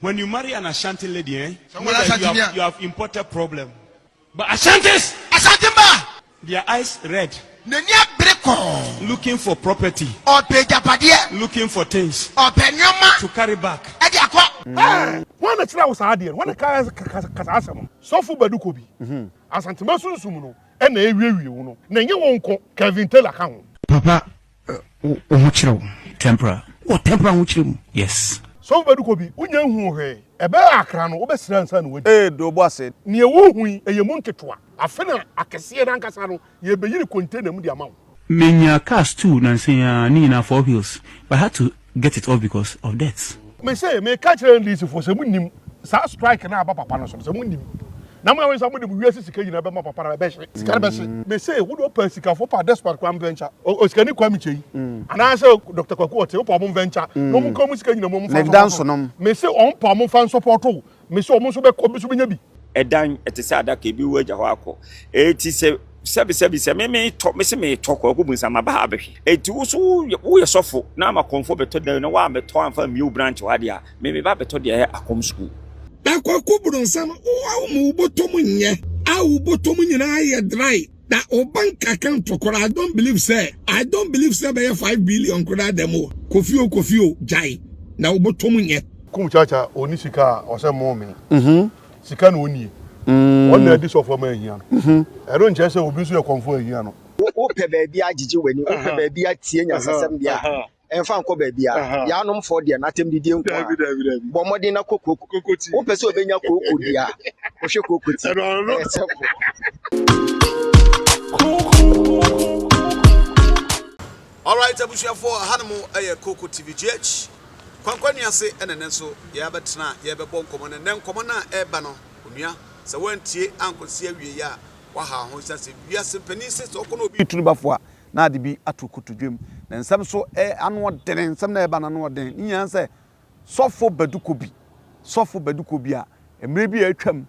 When you marry an Ashanti lady, eh, So know what that you Ashanti have, ni you have imported problem. But Ashantis, Asante mma. Their eyes red. N'ani abere kɔɔ. Looking for property. Ɔpɛ agyapadeɛ. Looking for things. Ɔpɛ nneɛma. To carry back. Ɛde akɔ. Ɛɛ, hwan na kyerɛ wo saa adeɛ no? Hwan na ka ka ka saa asɛm no? Sɔfo Badu Kobi, Asantema sunsum no na ɛwiewie wo no, na ɛnyɛ wo nko, Kevin Taylor ka ho. Papa, wo ho kyerɛ wo. Tempera. Wɔ tempera ho kyerɛ mu. Yes. Sɔfo Badu Kobi, wonya nhuu hwee. Ɛbɛyɛ akra no, wobɛsrɛ ansa na woadi. Ee, do bo ase. Nea wohu yi, ɛyɛ mu nketewa. Afe na akɛseɛ no ankasa no, yɛrebɛyi no container mu de ama wo. Menya cars too nansa yi ara, ne nyinaa four wheels but I had to get it off because of debts. Me se meka kyerɛ NDC foɔ sɛ mo nim saa strike no a aba papa no so no sɛ mo nim na mo ayɛ sɛ mo de mo wiase sika nyinaa bɛma papa no ɛbɛhye sika no bɛhye. Me se wo de wopɛ asikafoɔ wopɛ adespot koraa mventure osikani Kwame Kyei anaasɛ Doctor Kwaku Ɔte wopɛ ɔmo mventure na ɔmo nka ɔmo sika nyinaa mu ɔmo mfa nsɔpɔto wo me se ɔmo pɛ ɔmo mfa nsɔpɔto wo me se ɔmo nso bɛkɔ bi nso bɛnya bi. Ɛdan, ɛte sɛ adaka, ebi wɔ agya hɔ akɔ. Eti sɛ sɛbi sɛbi sɛ me metɔ me se metɔ kɔ ɛkɔ bu nsa maba ha abɛhwɛ. Eti wo so woyɛ sɔfo na ama kɔnfo bɛtɔ dan na woammɛtɔ amfa ammie wo branch hɔ adeɛ a, me meba abɛtɔ deɛ ɛyɛ akɔm sukuu. Na kwaku bronsam wo a wo mu wo bɔtɔ mu nyɛ a wo bɔtɔ mu nyinaa yɛ dry na wo bank account koraa I don't believe sɛ I don't believe sɛ bɛyɛ 5 billion koraa da mu Kofi o Kofi o gyae na wo bɔtɔ mu nyɛ. Kum Chacha ɔnni sika a ɔsɛ moo me. Sika na ɔnnie. Wɔn na adi sɔfoɔ ma ahia no. Ɛno nkyerɛ sɛ obi nso yɛ kɔmfoɔ a ahia no. Wopɛ baabi agyegye w'ani, wopɛ baabi atie nyansasɛm deɛ a, ɛmfa nkɔ baabiara. Yaanomfoɔ deɛ, n'atɛmdidie nko ara. Bɔ mmɔden na kɔ kooko. Wopɛ sɛ wobɛnya kooko deɛ a, kɔhwɛ kooko ti. Ɛyɛ simple. Alright abusuafoɔ, ahanom yɛ Kooko TV GH. Kwankwa Nuase na ɛnnɛ nso yɛabɛtena a yɛrebɛbɔ nkɔmmɔ no. Ɛnnɛ nkɔmmɔ no a ɛreba no, onua, sɛ woantie ankɔsi awieeɛ a, woaha wo ho ɛsiane sɛ wiase mpanin se sɛ ɔkɔ na obi retu ne ba fo a, na ade bi ato kotodwam. Na nsɛm nso ano ɔdene, nsɛm no a ɛreba no ano ɔdene. Ne nyinaa ne sɛ, Sɔfo Badu Kobi, Sɔfo Badu Kobi a mmerɛ bi a atwam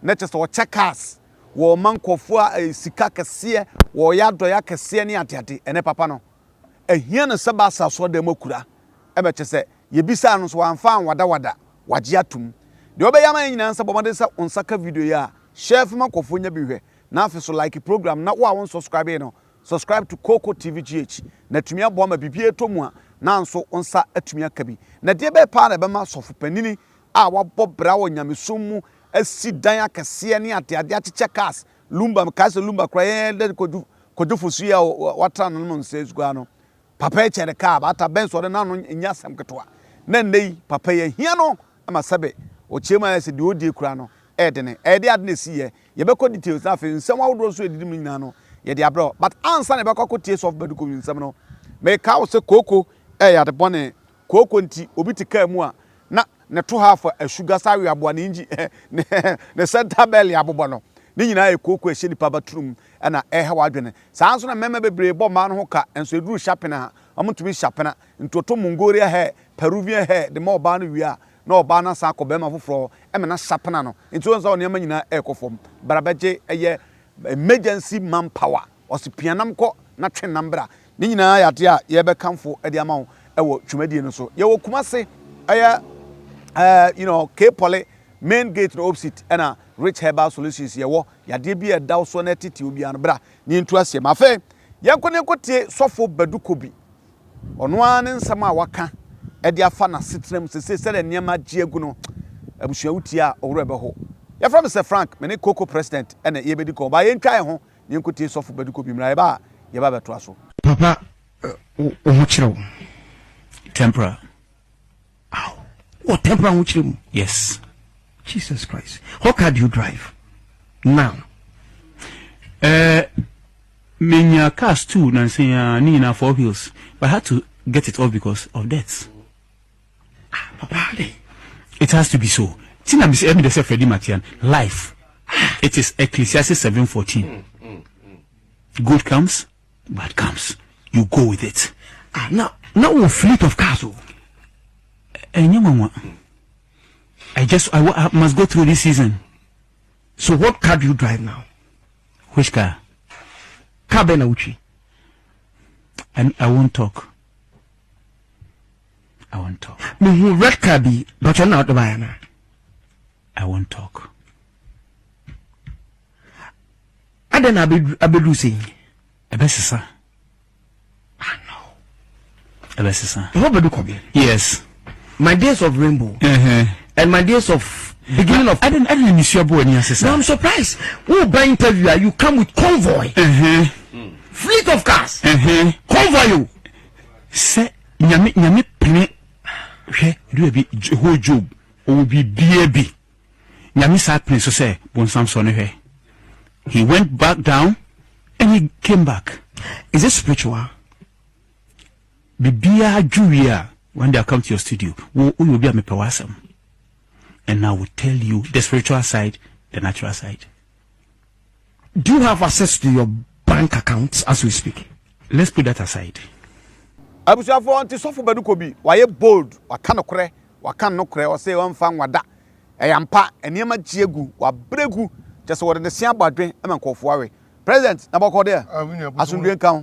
na kyerɛ sɛ ɔkyɛ cars, wɔma nkurɔfoɔ a sika kɛseɛ, wɔyɛ adɔeɛ akɛseɛ ne adeade. Ɛnnɛ papa no, ahia no sɛ baasa asɔredan mu akura ma kyerɛ sɛ yɛbisaa no nso wamfa anwadawada, wagye atom. Deɛ wobɛyɛ ama yɛn nyinaa ne sɛ bɔ mmɔden sɛ wo nsa ka video yi a, share fa ma nkurɔfoɔ nya bi nhwɛ, na afei so like program na wo a wonsubscribee no, subscribe to Koko TV GH na atumi aboa ma biribiara ɛtɔ mu a na nso wo nsa atumi aka bi. Na deɛ bɛyɛ paa na ɛbɛma sɔfo panini a wabɔ bra wɔ nyamesom mu asi dan akɛseɛ ne adeade akyekyɛ cars Lumba mekae sɛ Lumba koraa yɛn dɛ Kwadwo Kwadwo Fosu yi a watra no nom nsɛ koraa no papa yi kyɛ ne kaa baata bɛn so ɔde n'ano nyɛ asɛm ketewa na nnɛ yi papa yi ahia no ma sɛbe ɔkyerɛ mu ayɛ sɛ deɛ ɔdie koraa no ɛɛdene ɛyɛ de ade na ɛsi yɛ yɛbɛkɔ details na afei nsɛm ahodoɔ nso ɛdidi mu nyinaa no yɛde abrɛ wo but ansa na yɛbɛkɔ akɔtie Sɔfo Badu Kobi nsɛm no meka wo sɛ kooko ɛyɛ ade bɔne kooko nti obi te kaa mu a na ne to half a sugar sa awe aboa ne engine ne ne center bell abobɔ no ne nyinaa yɛ kooko a ɛhyɛ nipa baturu na ɛreha w'adwene saa nso na mmarima bebree bɔ mmaa no ho ka nso ɛduru hyapena a wɔntumi hyapena nti ɔtɔ Mongolia hair Peruvian hair de ma ɔbaa no wie a na ɔbaa no asan akɔ barima foforɔ hɔ ma no ahyapena no nti wɔn sɛ nneɛma nyinaa ɛrekɔ fam bra bɛgye ɛyɛ emergency manpower Ɔse pia nam kɔ na twe nam bra. Ne nyinaa yɛ adeɛ a yɛbɛkamfo de ama wo wɔ twumadie no so. Yɛwɔ Kumase, ɛyɛ eh, you know, K-Poly main gate no opposite ɛna Rich Herbal Solutions yɛwɔ. Yadeɛ bi a ɛda wo soɔ na ɛtete wo biara no bra na yɛntu aseɛ. Ma afei yɛnkɔ na yɛnkɔtie Sɔfo Badu Kobi. Ɔno ara ne nsɛm a waka de afa n'asetena mu sese sɛdeɛ nneɛma agye agu no, abusua wotie a wo werɛ bɛho. Yɛfrɛ me Sir Frank, me ne Koko President ɛna yɛbɛdi nkɔmmɔ. Ba yɛntwa yɛn ho na yɛnkɔtie Sɔfo Badu Kobi mmra, yɛba a yɛba bɛtoa so. Papa wo ho kyerɛ wo. Tempera. Aw, wɔ tempera ho kyerɛ mu. Yes. Jesus Christ. What car do you drive now? Eh, menya cars two nansa yi ara, ne nyinaa four wheels, but I had to get it off because of debts. Ah, papa adɛn? It has to be so. Ti na mesɛ ɛmi dɛ sɛ Freddie Matian, life, it is Ecclesiastes 7:14. Good comes, bad comes. You go with it. Ah, na na wɔ fleet of cars o. Ɛnyɛ nwanwa. I just I, I must go through this season. So what car do you drive now? Which car? Car bɛn na wotwi? I, I won't talk. I won't talk. Mehu red car bi, bàtchɛ na ɔde baayɛ na. I won't talk. Adɛn na abɛduru sɛ yi? Ɛbɛsesa. Ah no. Ɛbɛsesa. Ɛhɔ bɛdu kɔbi. Yes. My days of rainbow. Uh -huh. And my days of beginning of. Adɛn adɛn na nisua bɔ ani ase saa? No, I'm surprised. Wo ba interview a you come with convoy. Uh -huh. Fleet of cars. Uh -huh. Convoy o. Sɛ nyame nyame pene hwɛ du bi whole job ɔwɔ biribiara bi. Nyame saa pene so sɛ bonsam sɔ no hwɛ. He went back down and he came back. Is it spiritual? Biribiara dwo wie a, one day I'll come to your studio. Wo woyɛ obi a mepɛ w'asɛm. And I will tell you the spiritual side, the natural side. Do you have access to your bank account as we speak? Let's put that aside. Abusuafoɔ nti sɔfo Badu Kobi wayɛ bold waka nokorɛ waka nokorɛ ɔse ɔnfa nwa da ɛyɛ ampa nneɛma gye agu wabrɛ gu kyɛ sɛ wɔde ne se abɔ adwen ma nkurɔfoɔ awe President na bɔkɔ deɛ asomdwe nka ho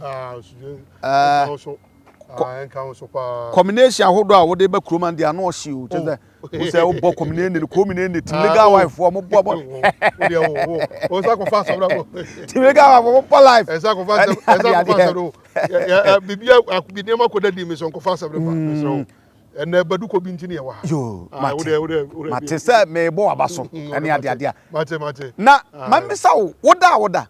combination ahodoɔ a wode ba kurom deɛ ano ɔhye o kyɛ sɛ wo sɛ wobɔ kɔmine ne kɔmine ne team legal wife foɔ mo bɔ bɔ team legal wife mo bɔ life ɛsɛ akɔfa asɛm ɛsɛ akɔfa asɛm no biribi a nneɛma kɔda di mi so nkɔfa asɛm no fa mesrɛ wo ɛnɛ badu kɔ bi nti ne yɛwɔ ha yo mate mate sɛ mebɔ waba so ɛne adeade a mate mate na mamisa wo woda a woda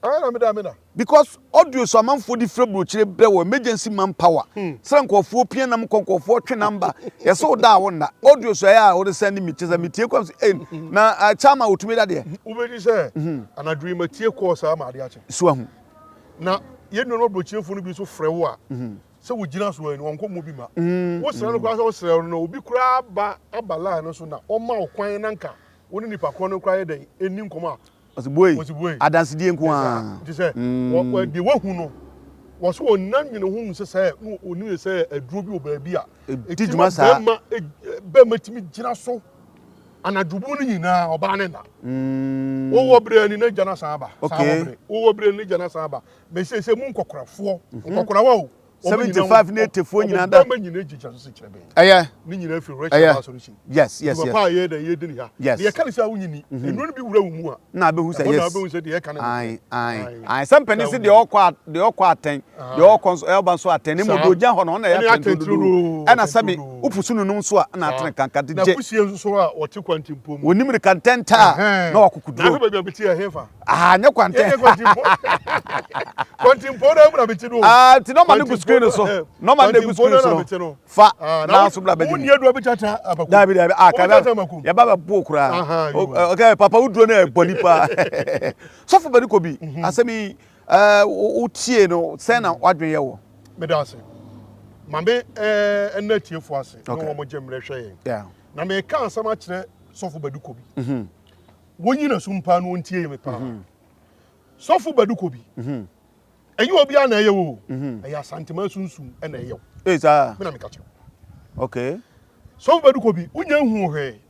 Ɛɛ na meda meda. Because audio so amanfoɔ de firi aburokyire brɛ wɔ emergency man power sɛ nkurɔfoɔ pia nam kɔ nkurɔfoɔ twe nam ba yɛsɛ wo da a wo nna audio so ɛyɛ a wode send mi kyɛ sɛ metie kɔ sɛ ei na chama wotumi da deɛ. Wobɛdi sɛ anadwo yi matie kɔɔ saa ma ade akye. So ahu. Na yɛn nuanom aburokyirefoɔ no bi nso frɛ wo a sɛ wogyina so ani wɔnkɔ mmɔ bi ma. Wosrɛ no koraa sɛ wosrɛ no na obi koraa aba aba line no so na ɔma wo kwan na nka wo ne nipa korɔ no koraa yɛ dɛn ɛnni nkɔmmɔ a Ɔsi buei. Ɔsi buei. Adansedie nko ara. Nti sɛ deɛ wahu no, wɔso ɔnna nwene ho hu sɛ sɛ na ɔnim sɛ aduro bi wɔ baabi a ɛdi dwuma saa. Bɛrima bɛrima tumi gyina so anadwo mu no nyinaa ɔbaa ne nna. Wowɔ berɛ ni na gya no asan aba. Saa wɔ berɛ. Wowɔ berɛ ni na gya no asan aba. Bɛsɛ sɛ mu nkɔkorafoɔ nkɔkorawa o. 75 ne 84 nyinaa da. Ɔbɛma nyinaa gyigya so sɛ kyerɛ bɛn. Ɛyɛ. Ne nyinaa firi Rachel solution. Yes, yes, yes. Papa yɛ dɛ yɛ di ni ha. Yes. Deɛ ɛka ne sɛ wonyi ni. Nnuro no bi wura wo mu a. Na abɛhu sɛ yes. Na abɛhu sɛ deɛ ɛka ne. Ayi, ayi, ayi. Sɛ mpanin sɛ deɛ ɔkɔ deɛ ɔkɔ atɛn, deɛ ɔkɔ nso ɛba nso atɛn. Ne mu deɛ ogya hɔ no ɔna ɛyɛ atɛn dodo. Ɛna sɛbi wopu so nunum nso a ɛna atene kankan de gye. Na kusie nso so a ɔte kwantimpo mu. Onim de kantɛnta na wakoko duro. Na ahwɛ baabi a bɛti yɛ hefa. Ah, nyɛ kwantɛn. Yɛ kwantimpo. Kwantimpo na mu na bɛti no. Ah, nti nɔɔma no gu screen no so. Nɔɔma no gu screen so no. Fa na so bla bɛgye. Wo ni adu abɛkyata abaku. Dabi dabi. Ah, ka yɛ ba bɛ bo koraa. Okay, papa wo duro no yɛ bɔ nipa. Sɔfo bɛde kɔ bi. Asɛm yi eh wo tie no sɛn na wadwen yɛ wɔ. Meda ase. Maame eh ɛna tiefo ase. Na wɔn gye mmerɛ hwɛ yɛn. Yeah. Na meka asɛm akyerɛ sɔfo bɛde kɔ bi. Wonyi na sum paa na ontie me paa. Sɔfo Badu Kobi. Ɛnyɛ obiara na ɛyɛ wo. Ɛyɛ Asantema sunsum na ɛyɛ wo. Ee saa. Me na meka kyerɛ wo. Okay. Sɔfo Badu Kobi, wonya nhu hwee.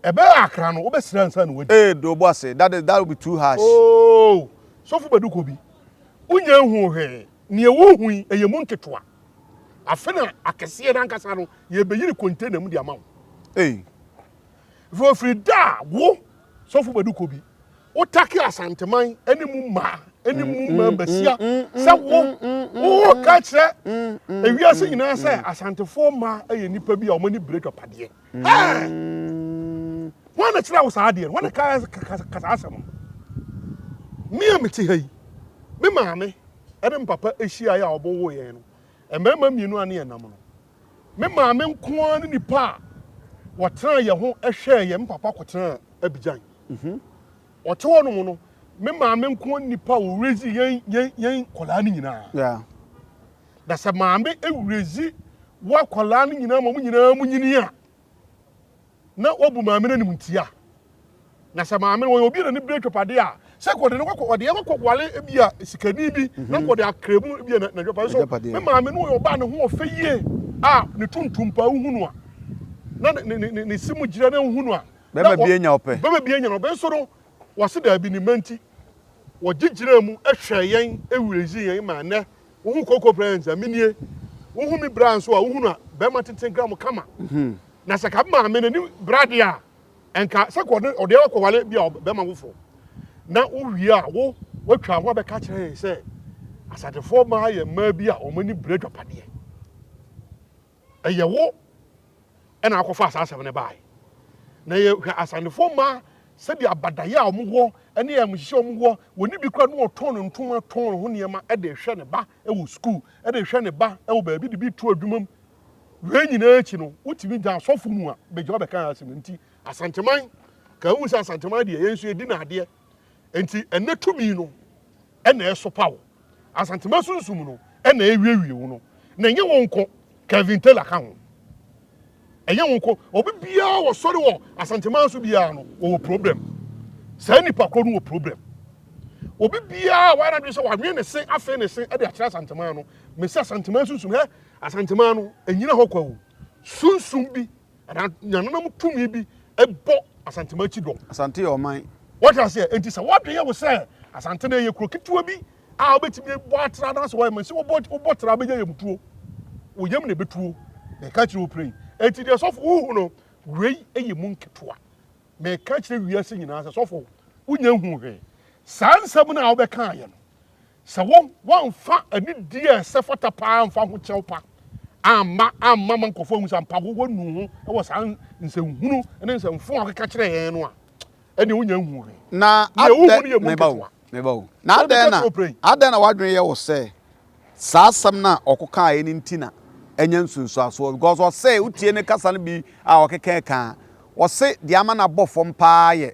Ɛbɛyɛ akra no, wobɛsrɛ ansa na wadi. Ee do bo ase. That is that will be too harsh. Oh, Sɔfo Badu Kobi, wonya nhu hwee. Nea wohu yi, ɛyɛ mu nketewa. Afe na akɛseɛ no ankasa no, yɛbɛyiri container mu de ama wo. Ee. Ɛfiri da a wo, Sɔfo Badu Kobi, wotake Asanteman ne mu mmaa ne mu mmaa mbasia sɛ wo woka kyerɛ ewiase nyinaa sɛ Asantefoɔ mmaa yɛ nnipa bi a wɔn ani bere dwapadeɛ. Wɔn na kyerɛ wo saa adeɛ no, wɔn na ka ka saa asɛm no. Me a mete ha yi, me maame ne me papa hyiaeɛ a wɔwoo yɛn no, mmarima mmienu a ne yɛn nam no, Me maame nko ara ne nipa a wɔtenaa yɛn ho hwɛɛ yɛn. Me papa kɔtenaa Abidjan. Mhm. Ɔte hɔ nom no, me maame nko ara ne nipa a ɔrezi yɛn yɛn yɛn nkwadaa no nyinaa. Yeah. Na sɛ maame rezi wo akwadaa no nyinaa ma mo nyinaa mo nyini a, na wabu maame no animtia. Na sɛ maame no wɔyɛ obi a n'ani bere atwapadeɛ a, sɛ kɔde no kɔkɔ ɔde yɛ kɔkɔ wale ebi a sikani bi mhm. na kɔde akra mu ebi a n'adwapadeɛ so me maame no wɔyɛ ɔbaa ne ho ɔfɛ yie a ne tuntum paa wohu no a na ne ne ne ne si mu gyina na wohu no a. Bɛrima bi anya ɔpɛ. Bɛrima bi anya ɔpɛ nso no wɔsi daabi ne mma nti wɔgye gyina mu hwɛ yɛn ewurezi yɛn ma nnɛ wohu koko pɛrɛnsa minie. Wohu me bra nso a, wohu no a, bɛrima tenten gram kama. Na sɛ ka me maame n'ani bra deɛ a, ɛnka sɛ kɔ ɔde ɔde akɔwale bi a bɛrima foforɔ. Na wowie a, wo woatwa ho abɛka kyerɛ yɛn sɛ Asantefoɔ mmaa yɛ mmaa bi a wɔn ani bere adwapadeɛ. Ɛyɛ wo ɛna akɔfa saa asɛm no baeɛ. Na yɛ hwɛ Asantefoɔ mmaa sɛdeɛ abadaeɛ a wɔn wɔ ɛne ayamhyehyeɛ a wɔn wɔ, wɔn bi koraa no wɔtɔn ne ntoma tɔn ne ho nneɛma ɛde hwɛ ne ba ɛwɔ sukuu, ɛde hwɛ ne ba ɛwɔ baabi de bi to adwuma mu. Wei nyinaa akyi no, wotumi gya asɔfo mu a bɛgyina bɛka asɛm nti Asanteman, ka wohu sɛ Asanteman deɛ yɛn nso yɛdi no adeɛ. Nti ɛnɛ tumi no ɛna ɛsopa wo. Asanteman sunsum no ɛna ɛwiewie wo no. Na ɛnyɛ wo nko, Kevin Taylor ka ho. Ɛnyɛ wo nko, obi biara wɔsɔre wɔ Asanteman so biara no, wɔwɔ problem. Saa nipa korɔ no wɔ problem. Obi biara wɔayɛ n'adwene sɛ wɔanwene ne se afei ne se de akyerɛ Asanteman no, mesi Asanteman sunsum hɛ, Asanteman no ɛnyina hɔ kwa o. Sunsum bi anaa nananom tumi bi bɔ Asantema akyi dɔm. Asante yɛ ɔman. Wɔte aseɛ? Enti sɛ wɔadwene yɛ wo sɛ Asante no ɛyɛ kuro ketewa bi a wobɛtumi abɔ atra anaasɛ wɔyɛ mɛsɛ wobɔ wobɔ tra bɛnya yamtuo. Wo yam na ɛbɛtuo. Meka kyerɛ wo pere. Enti deɛ sɔfo wohu no, wei yɛ mu nketewa. Meka kyerɛ wiase nyinaa sɛ sɔfo wonya nhu hwee. Saa nsɛm no a wobɛkaeɛ no, Sɛ wo, woamfa anidie a ɛsɛ fata paa amfa ho kyɛw pa amma amma ma nkurɔfoɔ ahu sɛ ampa wo woanu ho wɔ saa nsɛnhunu ne nsɛmfo a wokeka kyerɛ yɛn no a, ɛnneɛ wonnya nhuu hwee. Na Deɛ wohu adɛn, no yɛ mu meba o, nketewa. meba o. Na Wode adɛn ka na, kyerɛ ɔpira yi. adɛn na w'adwene yɛ wo sɛ saa asɛm no a ɔkɔkaeɛ no nti na anya nsunsuansoɔ? Because ɔse, wotie ne kasa no bi a ɔkeka ka a, ɔse deɛ ama no abɔ fam paa yɛ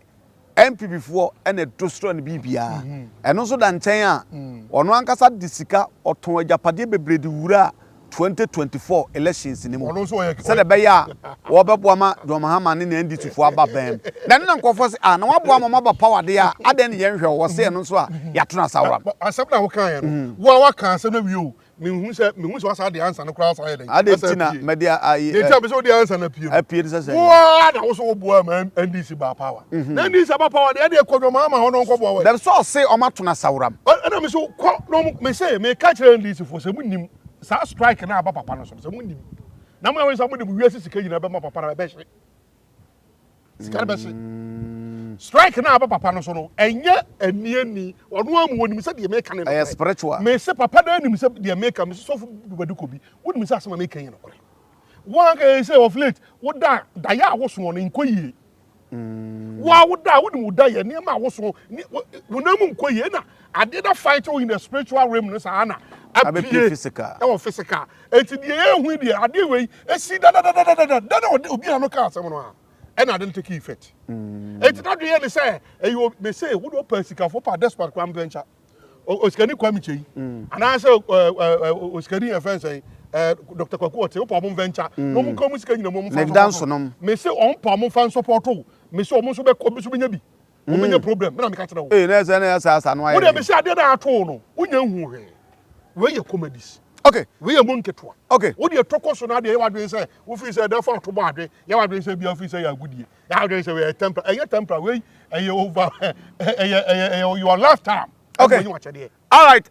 NPP foɔ na ɛdosrɔ no biribiara. Ɛno nso da nkyɛn a, ɔno ankasa de sika, ɔtɔn agyapadeɛ bebree de wuraa 2024 elections no mu sɛdeɛ ɛbɛyɛ a wɔbɛboa ma John Mahama ne ne NDC foɔ aba bɛn mu. Na ɛno na nkurɔfoɔ se, ah, na waboa ma wɔaba power deɛ a, adɛn ne yɛnhwɛ wɔ se ɛno nso a yɛato no asaworam. Asɛm na wokaeɛ no, wo a woaka asɛm no awie o, Mehu sɛ mehu sɛ wasa de ansa no koraa asa yɛ dɛn. Ade nti na mɛde ayi. Deɛ nti a mɛ sɛ wode ansa no apue no. Apue no sɛ sɛ. Wo ara na wo so woboa ma NDC baa power. Na NDC aba power deɛ ɛdeɛ kɔ dwom ama hɔ na ɔnkɔboa wɔ. Dɛm sɛ ɔse ɔmo ato no asaworam. Ɛna me so kɔ na ɔmo me se meka kyerɛ NDC foɔ sɛ mo nim saa strike na aba papa no so no sɛ mo nim na mo yɛ sɛ mo de mo wiase sika nyinaa bɛma papa no ɛbɛhye. Sika no bɛhye. Strike na aba papa no so no, ɛnyɛ aniani. Ɔno amu wɔnim sɛ deɛ meka ne nokorɛ. Ɛyɛ spiritual. Mese papa no anim sɛ deɛ meka, mese sɔfo Dubadi Kobi, wonim sɛ asɛm a meka yɛ nokorɛ. Wo anka yɛ sɛ of late, wo da daeɛ a wosoɔ no nkɔ yie. Wo a wo da a wonim wo da yɛ nneɛma a wosoɔ, wo nan mu nkɔ yie na adeɛ na fight wo in the spiritual realm no saa na apue ɛwɔ physical. Enti deɛ yɛhu deɛ adeɛ wei esi dadadadadada da na obi a no ka asɛm no a ɛna ade no take effect. Enti n'adwene yɛ ne sɛ ɛyɛ me se wo de ɔpɛ sikafo pa despite kwa mpɛnkyɛ osikani Kwame Kyei anaasɛ osikani ɛfɛn sɛn Dr. Kwaku Ɔte wopɛ ɔmo mvɛnkya na ɔmo nka ɔmo sika nyina mu ɔmo fa nsɔpɔto me se ɔmo pa ɔmo fa nsɔpɔto me se ɔmo nso bɛkɔ ɔmo nso bɛnya bi ɔmo bɛnya problem me na meka kyerɛ wo. Ee na ɛsɛ na ɛsɛ asa no ayɛ. Wo de me se adeɛ na ato no wonya nhu hwee wei yɛ comedies. Okay. Wei yɛ mu nketewa. Okay. Wo deɛ tɔkɔ so na adeɛ yɛ wadwene sɛ wofiri sɛ ɛdɛ fa ɔto bɔ adwe yɛ wadwene sɛ bia wofiri sɛ yɛ agodie yɛ wadwene sɛ yɛ tempera ɛyɛ tempera wei ɛyɛ over ɛyɛ ɛyɛ ɛyɛ your lifetime. Okay. All right.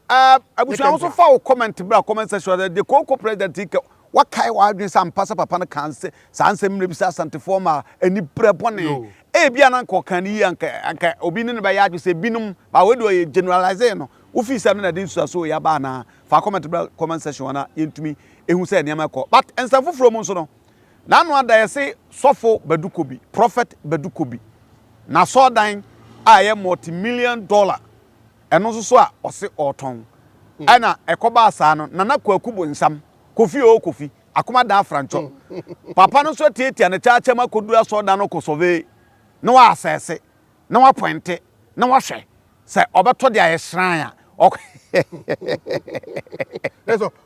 Abusua wo so fa wo comment bra comment section sɛ de kooko president yi kɛ wakae w'adwene sɛ ampa sɛ papa no kaa nsɛ saa nsɛm mmerɛ bi sɛ asantefoɔ ma ani berɛ bɔne ebi a na anka ɔka no yie anka anka obi ne no bɛyɛ adwene sɛ binom ba wei deɛ ɔyɛ generalize no wofii sɛ no na ɛde nsuaso wei aba anaa fa comment bra comment section hɔ na yɛntumi ehu sɛ nneɛma ɛkɔ but nsɛm foforɔ mu nso no n'ano ada yɛse sɔfo Badu Kobi prophet Badu Kobi n'asɔɔdan a ɛyɛ multi million dollar Ɛno nso so a ɔse ɔɔtɔn. Ɛna ɛkɔbaa saa no Nana Kwaku Bonsam, Kofi oo Kofi, Akoma Dan Afrankyɔ, papa no nso atiatia ne kyaakyɛ mu akɔduru asɔredan no kɔ survey na wa assess na wa pointe na wahwɛ sɛ ɔbɛtɔ de ayɛ shrine a ɔkɔ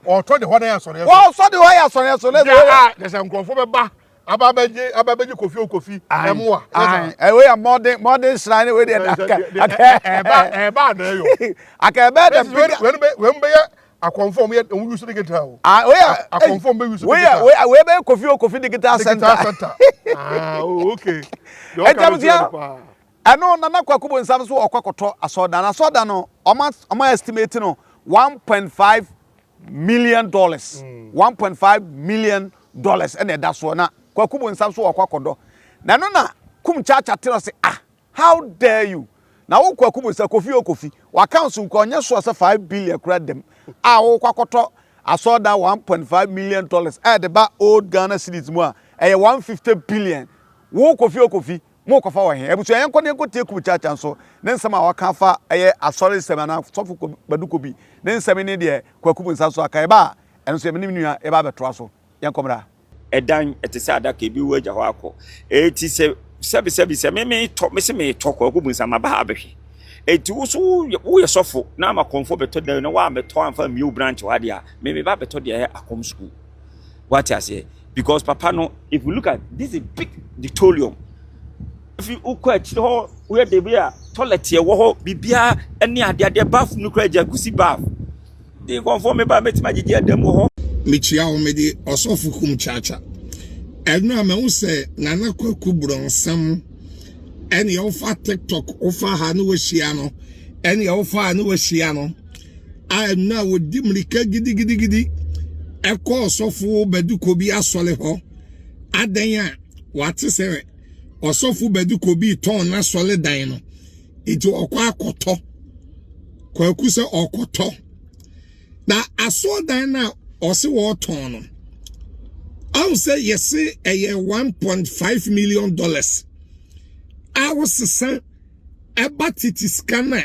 Ɔtɔ de hɔ na yɛ asɔreɛ so. Ɔsɔ de hɔ yɛ asɔreɛ so. Kyɛ sɛ nkurɔfoɔ bɛba Aba abɛgye aba abɛgye Kofi o Kofi ɛmoa. Ayi wei yɛ modern modern shrine wei deɛ aka aka ɛba ɛba adan yɔ. Aka ɛbɛ the bigger. Wei bɛ wei bɛyɛ akɔnfo ɔmo yɛ ɔmo use digital o. Ah wei yɛ akɔnfo ɔmo bɛ use digital. Wei yɛ wei bɛyɛ Kofi o Kofi digital center. Digital center. Ah oh okay. Ɛntabusua ɛno Nana Kwaku Bonsam so ɔkɔ akɔtɔ asɔɔdan asɔɔdan no ɔmo ɔmo estimate no 1.5. million dollars, 1.5 million dollars ɛna ɛda soɔ na Kwaku Bonsam so ɔkɔ akɔdɔ. Na ɛno na Kum Kyaakya te no ɔse ah how dare you na wo Kwaku Bonsam Kofi o Kofi w'accounts nka ɔnyɛ soɔ sɛ 5 billion kura dam a wokɔ akɔtɔ asɔɔdan 1.5 million dollars a ɛde ba old Ghana cedis mu a ɛyɛ 150 billion wo Kofi o Kofi Mo kɔfa wɔ he? Abusua yɛnkɔ na yɛnkɔ tie Kum Kyaakya nso ne nsɛm a waka afa ɛyɛ asɔre nsɛm anaa Sɔfo Badu Kobi ne nsɛm ne deɛ Kwaku Bonsam nso aka. Yɛba a ɛno nso yɛ me ne me nua yɛba abɛtoa so. Yɛnkɔ mmra. Ɛdan ɛte sɛ adaka ebi wu agya hɔ akɔ. Eti sɛ sɛbi sɛbi sɛ me metɔ me se metɔ Kwaku Bonsam maba ha abɛhwɛ. Eti wo so woyɛ sɔfo na ama kɔmfo bɛtɔ dan na woammɛtɔ amfa ammie wo branch hɔ adeɛ a me meba abɛtɔ deɛ ɛyɛ akɔm sukuu. Wate aseɛ? Because papa no, if you look at this is big auditorium. If you wokɔ akyire hɔ, woyɛ de bi a toilet ɛwɔ hɔ, biribiara ɛne adeadeɛ bathroom no koraa jacuzzi bath. De nkɔmfoɔ me ba mɛtumi agyegye adam wɔ hɔ. Mekyia wo mede ɔsɔfo kum kyakya. Ɛno a mahu sɛ Nana Kwaku Bronsam ɛne wofa TikTok wofa ha ne wahyia no ɛne wofa ha ne wahyia no. a ɛno a wɔdi mmirika gidigidigidi ɛkɔ ɔsɔfo Badu Kobi asɔre hɔ adan a wate sɛ ɔsɔfo Badu Kobi tɔn n'asɔre dan no nti ɔkɔ akɔtɔ kwaku sɛ ɔkɔtɔ na asɔredan no a ɔse wɔtɔn no ahu sɛ yɛse ɛyɛ 1.5 million dollars a wosesa ɛba tete sika no a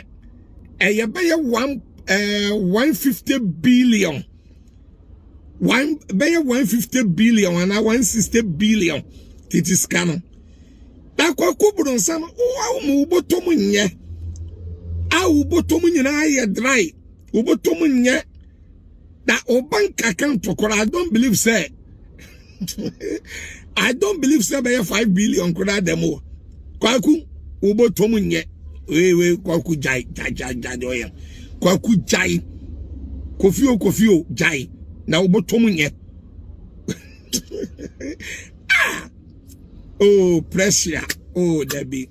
ɛyɛ bɛyɛ one ɛɛ eh, 150 billion one bɛyɛ 150 billion anaa 160 billion tete sika no na kwaku borɔnsam wo mu wobɔtɔ mu nyɛ a wobɔtɔ mu nyinaa yɛ dry wobɔtɔ mu nyɛ na wo bank account koraa i don't believe sɛ i don't believe sɛ bɛyɛ 5 billion koraa dɛm o kwaku wobɔtɔ mu nyɛ wei wei kwaku gyae gyae gyae gyae deɛ ɔyɛ kwaku gyae kofi o kofi o gyae na wobɔtɔ mu nyɛ ah oh pressure oh dabi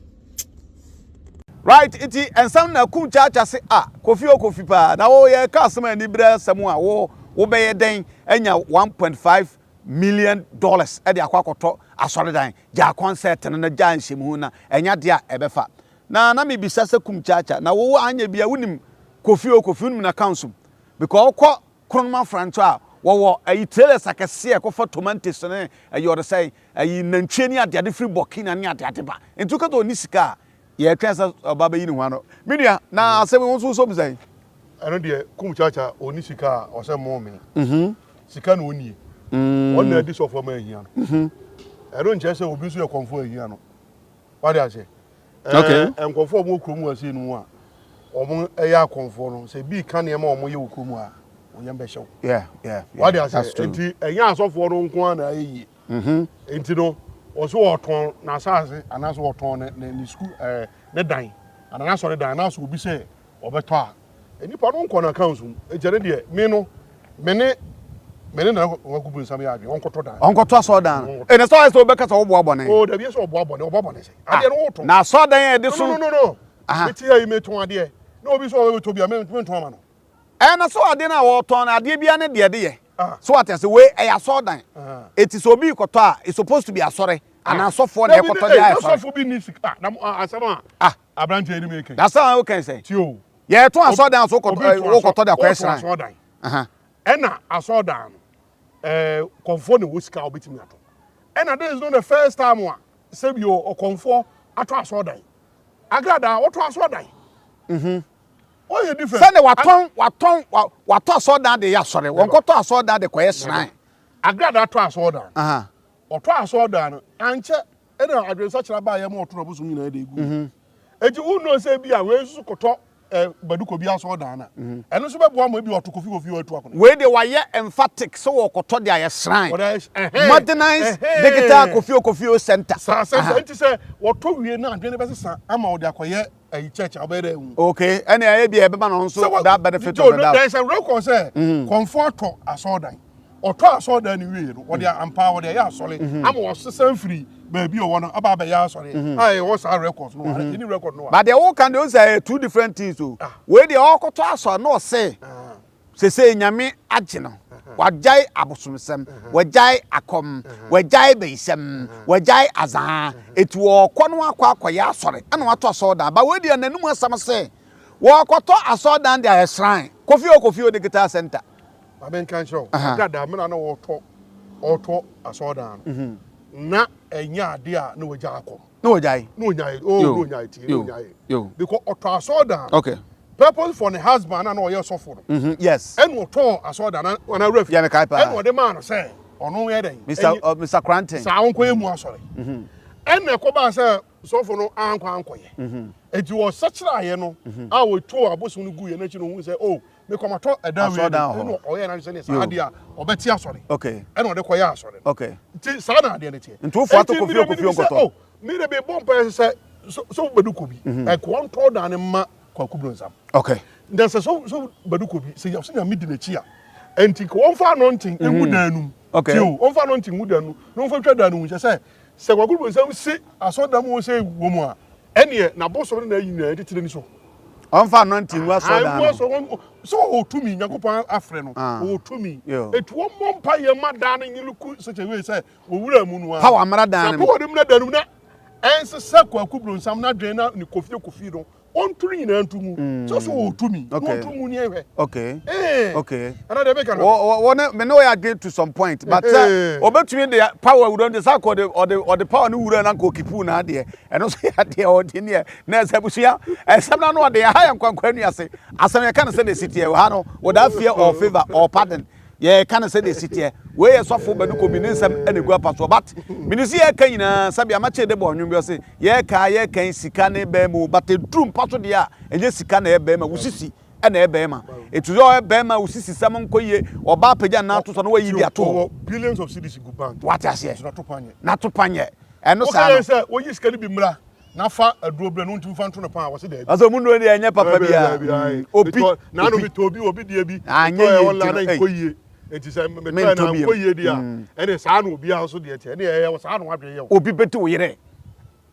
Right nti nsɛm na kum kyaakya se ah Kofi o Kofi paa na wo yɛ ka asɛm a anibere asɛm a wo wo bɛyɛ dɛn anya 1.5 million dollars de akɔ akɔtɔ asɔredan gyaa concert no na gyaa nhyɛmuhu na ɛnya deɛ a ɛbɛfa na na mebisa sɛ kum kyaakya na wo anyɛ bia wonim Kofi o Kofi wonim na council because wokɔ Kronoma Franco a wɔwɔ ayi trailers akɛseɛ a ɛkɔfa tomantes ne ayi ɔde sɛn ayi nantwie ne adeade firi Burkina ne adeade ba nti woka sɛ ɔnni sika a yɛtwɛn sɛ ɔba bɛyi ne ho ano me nua na asɛm yi wo nso wosɔ mu sɛn? Ɛno deɛ kum kyakya ɔnni sika a ɔsɛ mmoo me sika na ɔnnie ɔno na adi sɔfoɔ ma ahia no ɛno nkyerɛ sɛ obi nso yɛ kɔmfoɔ ahia no wade aseɛ Okay. Ɛɛ nkurɔfoɔ a wɔwɔ kurom ha sei no mu a wɔyɛ akɔmfoɔ no sɛ bi ka nneɛma a wɔyɛ wɔ kurom ha a wɔn yam bɛhyɛ wo. Yeah, yeah, yeah. Wade aseɛ That's true. nti ɛnyɛ asɔfoɔ no nko ara na ayɛ yie. Nti no wɔso wɔtɔn n'asaase anaasɛ wɔtɔn ne ne ne sukuu ɛɛ ne dan anaa n'asɔre dan anaasɛ obi sɛ ɔbɛtɔ a Nnipa no nkɔ n'accounts mu. Nti ɛno deɛ me no me ne me ne Nana Kwaku Bonsam yɛ adwene ɔnkɔtɔ dan. Ɔnkɔtɔ asɔredan no. Ee na sɛ ɔyɛ sɛ wobɛka sɛ woboa bɔne. Oh dabi ɛsɛ ɔboa bɔne ɔboa bɔne sɛ. Adeɛ no wotɔn. Na asɔredan a yɛde so. No no no no. Me te ha yi metɔn adeɛ na obi sɛ ɔbɛtɔ bi a mentɔn ama no. Ɛɛ na sɛ adeɛ no a wɔtɔn no adeɛ biara ne deɛ ɛde yɛ. So wate ase wei ɛyɛ asɔredan. Eti sɛ obi rekɔtɔ a it's supposed to be asɔre anaa asɔfoɔ na ɛkɔtɔ de ayɛ asɔre. Sɔfo bi ni sika na asɛm a aberanteɛ yi ne me reka yi. Na asɛm a woka yi sɛn? Tie o. Yɛtɔn asɔredan a so wokɔtɔ wokɔtɔ de akɔyɛ shrine. Wotɔn asɔredan. Ɛna asɔredan no ɛɛ kɔnfoɔ na ɛwɔ sika a ɔbɛtumi atɔ. Ɛna this is not the first time a sɛbi o ɔkɔnfoɔ atɔ asɔredan. Agradaa wɔtɔ asɔredan. Mhm. Wɔyɛ different. Sɛdeɛ watɔn watɔn watɔ asɔredan de yɛ asɔre wɔnkɔtɔ asɔredan de kɔyɛ shrine. Agradaa tɔ asɔredan. Ɔtɔ asɔredan no ankyɛ ɛna adwensakyera baeɛ ma ɔto n'abosom nyinaa de egu. Mhm. Eti wo know sɛ bi a wei nso kɔtɔ ɛ Badu Kobi asɔredan no a mhm. ɛno nso bɛboa ma ebi ɔto Kofi Kofi atu akɔnɔ. Wei deɛ wayɛ emphatic sɛ wɔkɔtɔ de ayɛ shrine. Modernized digital Kofi Okofio center. Saa sɛ sɛ nti sɛ wɔtɔ wie na adwene bɛsesa ama wɔde akɔyɛ ɛyi church a wobɛyɛ dɛ ehu. Okay ɛna ɛyɛ bi a ɛbɛma no nso that benefit of the doubt. There is a record sɛ kɔnfo atɔ asɔredan. Ɔtɔ asɔredan no wie no, wɔde mm. ampa wɔde ɛyɛ asɔre mm-hmm. ama wɔsesa mfiri baabi ɔwɔ no aba abɛyɛ asɔre mm-hmm. a ɛwɔ saa record no mm-hmm. ɛni record no wa. But deɛ wɔka deɛ ɔsɛ ɛyɛ two different things o. Ah. Wei deɛ ɔkɔtɔ asɔre na ɔsɛ ah. Sesei Nyame agye no, wagyae abosomsɛm, wagyae akɔm, wagyae bayisɛm, wagyae azaa, eti ɔɔkɔ no akɔ akɔyɛ asɔre, ɛna watɔ asɔɔdan, ba wei deɛ n'anum asɛm se wɔɔkɔtɔ asɔɔdan de ayɛ shrine, Kofi o Kofi o Digital Center. Maame nka nkyerɛ wo, dada mena na ɔɔtɔ ɔɔtɔ asɔɔdan no, na ɛnyɛ adeɛ a na wagya akɔm. Na ɔgyae. Na ɔnyae, oh, na ɔnyae tie, na ɔnyae. Yo. Because ɔtɔ asɔɔdan. Okay. Purpose for ne husband na na ɔyɛ sɔfo no. Mm -hmm. Yes. Ɛna ɔtɔɔ asɔɔdan na ɔna wura fi. Yeah, mekae paa. Ɛna ɔde maa no sɛ ɔno yɛ dɛn. Mr. Uh, Mr. Cranton. Saa ɔnkɔyɛ mu asɔre. Mm-hmm. Ɛna ɛkɔbaa sɛ sɔfo no ankɔ ankɔyɛ. Mm-hmm. Eti ɔsɛkyerɛayɛ no mm-hmm. a wɔtoo abosom no gu yɛ n'akyi no ohun sɛ oh mekɔmatɔ ɛdan wei ɛna ɔyɛ n'adwene sɛ ne saa adeɛ a ɔbɛte asɔre. Okay. Ɛna ɔde kɔyɛ asɔre no. Okay. Nti saa na adeɛ no teɛ. Nti wofoɔ ato kofi okofi nkɔtɔ. Oh, mi de mi bɔ mpa yɛ sɛ so so bɛdu kɔ bi. Ɛkɔ ntɔ dan ne ma Kwaku Bronsam. Okay. Na sɛ so so bɛdu kɔ bi sɛ yɛ sɛ nyame di n'akyi a ɛnti nka wɔmfa anointing ngu dan no mu. Okay. Ti o wɔmfa anointing ngu dan no na wɔmfa ntwa dan no mu nhyɛ sɛ sɛ Kwaku Bronsam si asɔrdan mu sɛ wɔ mu a ɛneɛ n'abosom ne n'ayi nyinaa titire ni so. Ɔmfa anointing ngu asɔrdan no. Sɛ ɔwɔ tumi Nyankopɔn afrɛ no ɔwɔ tumi. Etu wɔmmɔ mpa yɛ ma dan no nye look such a way sɛ wɔwura mu no a. Power mmra dan no mu. Sɛ power no mmra dan no mu na ɛnsesa Kwaku Bronsam n'adwene na ne kofie kofie no ɔnto ne nyinaa nto mu sɛ so ɔwɔ tumi na ɔnto mu ne ɛhwɛ. Okay. Eh. Okay. Ɛna deɛ meka no. Wɔ wɔ ne me ne ɔyɛ adwene to some point but sɛ ɔbɛtumi de power wura no de sɛ akɔ ɔde ɔde ɔde power no wura na nka ɔkipu na adeɛ ɛno nso yɛ adeɛ ɔde neɛ na ɛsɛ abusua ɛsɛm no ano ɔde ɛha yɛ nkwankwa nua ase asɛm yɛka no sɛ de si teɛ wɔ ha no without fear or favour or pardon Yɛreka no sɛdeɛ ɛsi teɛ. Wei yɛ sɔfo Badu Kobi ne nsɛm na ɛgu apa soɔ but mene sɛ yɛreka nyinaa sɛbi Amakye de bɔ nnwom bi ɔse yɛreka yɛreka yi sika ne bɛrima o but ɛduru mpa so deɛ a ɛnyɛ sika na ɛyɛ bɛrima wo sisi na ɛyɛ bɛrima ɛtu sɛ ɔyɛ bɛrima wo sisi sɛm nkɔ yie ɔbaa pagya nnan to so na wayi bi ato hɔ billions of cedis gu bank wate aseɛ nso nato pa nyɛ nato pa nyɛ ɛno saa no sɛ woyi sika no bi mmra na fa aduro brɛ no ntumi fa nto no paa wɔsi daabi. Ɔsɛ ɔmu nnuro deɛ ɛnyɛ papa biara. Obi na ano mi tɔ obi obi deɛ bi. Anyɛ yie nti no nkɔ yie nti sɛ metɔ na nkɔ yie deɛ a ɛne saa na obiara nso deɛ teɛ ɛne ɛyɛ saa na wadwene yɛ o. Obi bɛdi wo yere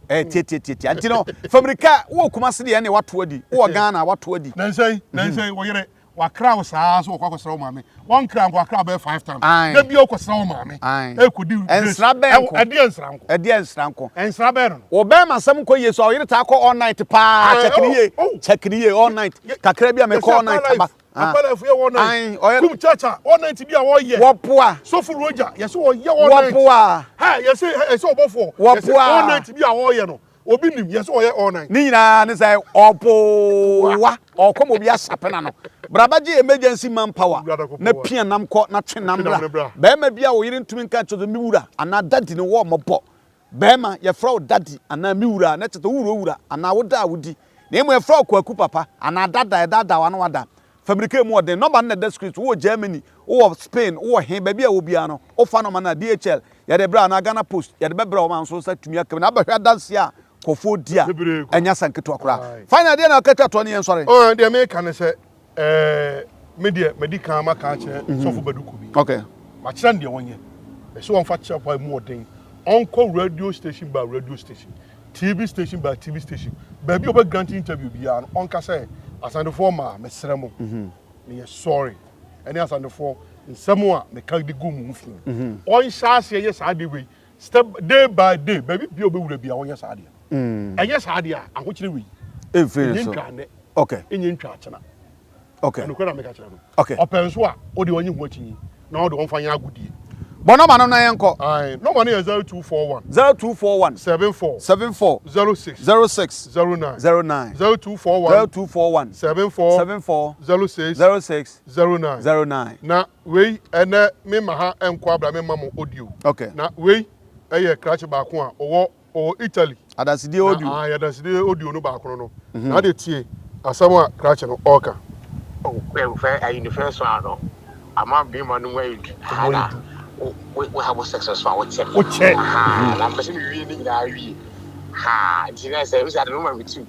ɛɛ tiatiatiatia nti no famirika wowɔ Kumasi deɛ ɛne wato adi wowɔ Ghana wato adi. Nansɛn nansɛn wo yere Wakra wo saa sɛ wɔkɔ akɔsra wo maame. Wɔnkra nko akra bɛyɛ five times. Da bia wokɔsra wo maame. Ɛkɔdi Ɛnsra bɛn nko. Ɛdeɛ nsra nko. Ɛdeɛ nsra nko. Ɛnsra bɛn no no. Wo bɛrima asɛm nkɔ yie so a ɔyere taa kɔ all night paa. Check ne yie. Check ne yie all night. Kakra bi a mekɔ all night aba. Akwa life yɛ all night. Kum church a all night bi a wɔyɛ. Wɔpoa. Sɔfo Roger yɛsɛ wɔyɛ all night. Wɔpoa. Hɛ yɛsɛ ɛsɛ ɔbɔfoɔ. Wɔpoa. Yɛsɛ all night bi a wɔyɛ no. Obi nim yɛ sɛ ɔyɛ all night. Ne nyinaa ne sɛ ɔpowa ɔkɔ ma obi asapena no. Bra bɛgye emergency man power na pia nam kɔ na twe nam bra. Barima bi a wo yere ntumi nka nkyerɛ sɛ me wura anaa daddy no wɔ mmɔbɔ. Barima yɛfrɛ wo daddy anaa me wura a na kyerɛ sɛ wo wura owura anaa wo da a wodi. Na mmom yɛfrɛ wo kwaku papa anaa dada ɛdaadaa wo ano ada. Fa mirika emu ɔden. Nɔmba no na ɛda screen so. Wowɔ Germany, wowɔ Spain, wowɔ he, baabi a ɛwɔ biara no, wofa nɔmba no a, DHL, yɛde brɛ wo anaa Ghana Post, yɛde bɛbrɛ wo ma nso wo nsa atumi aka mu. Na abɛhwɛ adanseɛ a nkurɔfoɔ di a, ɛnyɛ asɛm ketewa koraa. Final, deɛ na ɔka twa toɔ ne yɛnsɔre. Oh, deɛ meka ne sɛ, eh, me deɛ madi kan maka akyerɛ Sɔfo Badu Kobi. Okay. Makyerɛ no deɛ ɔnyɛ. Mese ɔmfa kyerɛ pa mu ɔden. Ɔnkɔ radio station by radio station. TV station by TV station, baabi a ɔbɛ grant interview biara no, ɔnka sɛ, Asantefoɔ mmaa, mesrɛ mo, meyɛ sorry, ɛne Asantefoɔ nsɛm a meka de gu mo ho fi. Ɔnhyɛ aseɛ nyɛ saa adeɛ wei, step, day by day, baabi biara ɔbɛwura biara ɔnyɛ saa adeɛ no. Ɛnyɛ saa adeɛ a, ahokyere wei, Ɛmfiri ne ɛnyɛ so. ntwaa nnɛ, Okay. ɛnyɛ ntwaa kyena. Okay. Ɛnokorɛ na meka kyerɛ no. Okay. Ɔpɛ nso a, wo deɛ ɔnye ho akyinnye na ɔde ɔmfa nyɛ agodie. Bɔ nɔma no na yɛnkɔ. Ae, nɔma no yɛ 0241. 0241. 74. 74. 06. 06. 09. 09. 0241. 0241. 74. 74. 06. 06. 09. 09. Na wei ɛnɛ me ma ha nkɔ abra me ma mo audio. Okay. Na wei ɛyɛ krakye baako a ɔwɔ Ɔwɔ Italy. Adansedie audio. Na ae adansedie audio no baako no no. Na ade tie asɛm a krakye no ɔɔka. Oh fɛ ayi ne first one no ama bema no mu ayɛ du ha na wo wo have sex nso a wokyɛ wokyɛ ha na mpɛ sɛ mewie ne nyinaa wie ha nti na sɛ wosi ade no ma me tirim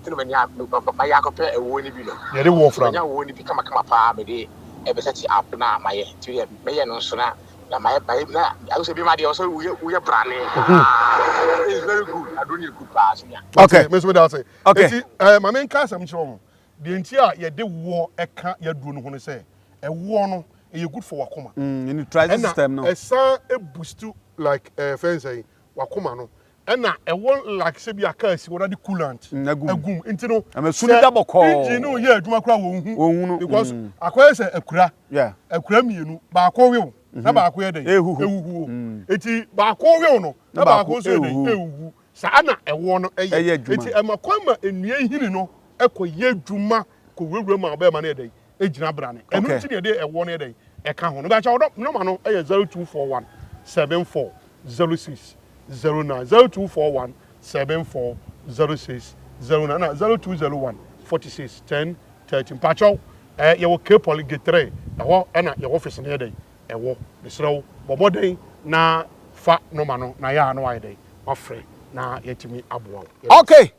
nti na mani mayɛ akɔpɛ ɛwoɔ no bi no yɛde woɔ fra manya woɔ no bi kamakama paa mede ɛbɛsɛ te app na mayɛ nti deɛ mɛyɛ no nso na Na mayɛ mayɛ na ahu sɛ bima deɛ ɔsɛ woyɛ woyɛ brane ah it's very good aduro no yɛ good paa senior. Okay. Me nso meda ase. Okay. Eti eh, ma menka asɛm nkyerɛ wɔn. Deɛ nti a yɛde woɔ ɛka yɛaduro no ho ne sɛ, Ɛwoɔ no ɛyɛ good for wakoma. Mm, neutralize system no. Ɛna ɛsan boost like ɛɛ fɛn sɛn wakoma no. Ɛna ɛwɔ like sɛ bi a car si hɔ na de coolant Mm, agu mu. agu mu. Nti no Ɛma su no da bɔkɔɔ. engine no yɛ adwuma koraa wɔn hu. Wɔn hu no, Because mm. akɔyɛ sɛ akura. Yeah. Akura mmienu baako wew na baako yɛ dɛn? Ehuhu. Ehuhuo. Eti baako wew no na Na baako baako nso yɛ dɛn? ehuhu. Ehuhu. Saa na ɛwoɔ no yɛ. Ɛyɛ adwuma. Eti ɛma kwan ma nnua nhini no kɔ yɛ adwuma kɔ wurawura mu a ɔbɛrima no yɛ dɛn? Egyina brane. Ɛno Okay. nti na yɛde ɛwoɔ no yɛ dɛn? Ɛka ho no. Bɛkyɛ ɔdɔ nɔma no yɛ 0241 74 06 09 0241 74 06 09 na 0201 46 10 30. Mpakyɛw ɛɛ yɛwɔ Cape Poly Gate 3 ɛhɔ ɛna yɛwɔ office no yɛ dɛn? Ɛwɔ. Mesrɛ wo bɔ mmɔden na fa nɔma no na yɛ a na wayɛ dɛn? Wafrɛ na yɛatumi aboa wo. Yɛda ase. Okay!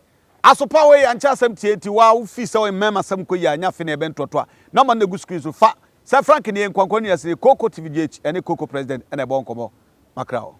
Asopa wei ankyɛ asɛm tie nti waa wo fii sɛ ɔyɛ mɛma asɛm kɔ yie a nyɛ afe na yɛbɛ ntoatoa number no na egu screen so fa sɛ Frank nie nkwankwa nua sini Koko TVGH ɛne Koko president ɛna ɛbɔ nkɔmɔ makra o.